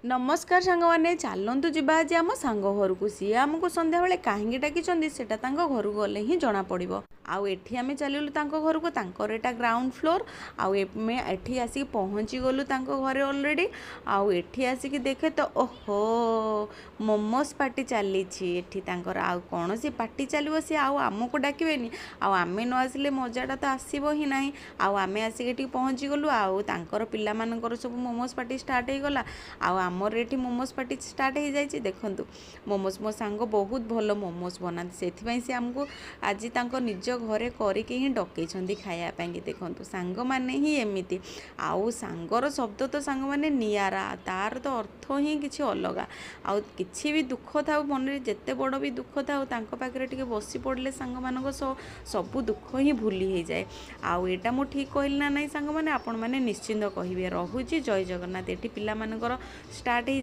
ନମସ୍କାର ସାଙ୍ଗମାନେ, ଚାଲନ୍ତୁ ଯିବା ଆଜି ଆମ ସାଙ୍ଗ ଘରକୁ। ସିଏ ଆମକୁ ସନ୍ଧ୍ୟାବେଳେ କାହିଁକି ଡାକିଛନ୍ତି, ସେଇଟା ତାଙ୍କ ଘରକୁ ଗଲେ ହିଁ ଜଣାପଡ଼ିବ। ଆଉ ଏଠି ଆମେ ଚାଲିଲୁ ତାଙ୍କ ଘରକୁ। ତାଙ୍କର ଏଇଟା ଗ୍ରାଉଣ୍ଡ ଫ୍ଲୋର୍। ଆଉ ଆମେ ଏଠି ଆସିକି ପହଞ୍ଚି ଗଲୁ ତାଙ୍କ ଘରେ ଅଲରେଡ଼ି। ଆଉ ଏଠି ଆସିକି ଦେଖେ ତ, ଓହୋ, ମୋମୋସ୍ ପାର୍ଟି ଚାଲିଛି ଏଠି ତାଙ୍କର। ଆଉ କୌଣସି ପାର୍ଟି ଚାଲିବ, ସିଏ ଆଉ ଆମକୁ ଡାକିବେନି? ଆଉ ଆମେ ନ ଆସିଲେ ମଜାଟା ତ ଆସିବ ହିଁ ନାହିଁ। ଆଉ ଆମେ ଆସିକି ଏଠି ପହଞ୍ଚିଗଲୁ। ଆଉ ତାଙ୍କର ପିଲାମାନଙ୍କର ସବୁ ମୋମୋସ୍ ପାର୍ଟି ଷ୍ଟାର୍ଟ ହେଇଗଲା। ଆଉ ଆମର ଏଠି ମୋମୋସ୍ ପାର୍ଟି ଷ୍ଟାର୍ଟ ହେଇଯାଇଛି। ଦେଖନ୍ତୁ ମୋମୋସ୍, ମୋ ସାଙ୍ଗ ବହୁତ ଭଲ ମୋମୋସ୍ ବନାନ୍ତି, ସେଥିପାଇଁ ସେ ଆମକୁ ଆଜି ତାଙ୍କ ନିଜ ଘରେ କରିକି ହିଁ ଡକେଇଛନ୍ତି ଖାଇବା ପାଇଁକି। ଦେଖନ୍ତୁ, ସାଙ୍ଗମାନେ ହିଁ ଏମିତି। ଆଉ ସାଙ୍ଗର ଶବ୍ଦ ତ ସାଙ୍ଗମାନେ ନିଆରା, ତାର ତ ଅର୍ଥ ହିଁ କିଛି ଅଲଗା। ଆଉ କିଛି ବି ଦୁଃଖ ଥାଉ ମନରେ, ଯେତେ ବଡ଼ ବି ଦୁଃଖ ଥାଉ, ତାଙ୍କ ପାଖରେ ଟିକେ ବସି ପଡ଼ିଲେ ସାଙ୍ଗମାନଙ୍କ ସହ ସବୁ ଦୁଃଖ ହିଁ ଭୁଲି ହେଇଯାଏ। ଆଉ ଏଇଟା ମୁଁ ଠିକ୍ କହିଲି ନା ନାହିଁ ସାଙ୍ଗମାନେ, ଆପଣମାନେ ନିଶ୍ଚିନ୍ତ କହିବେ। ରହୁଛି, ଜୟ ଜଗନ୍ନାଥ। ଏଠି ପିଲାମାନଙ୍କର ଷ୍ଟାର୍ଟ ହେଇ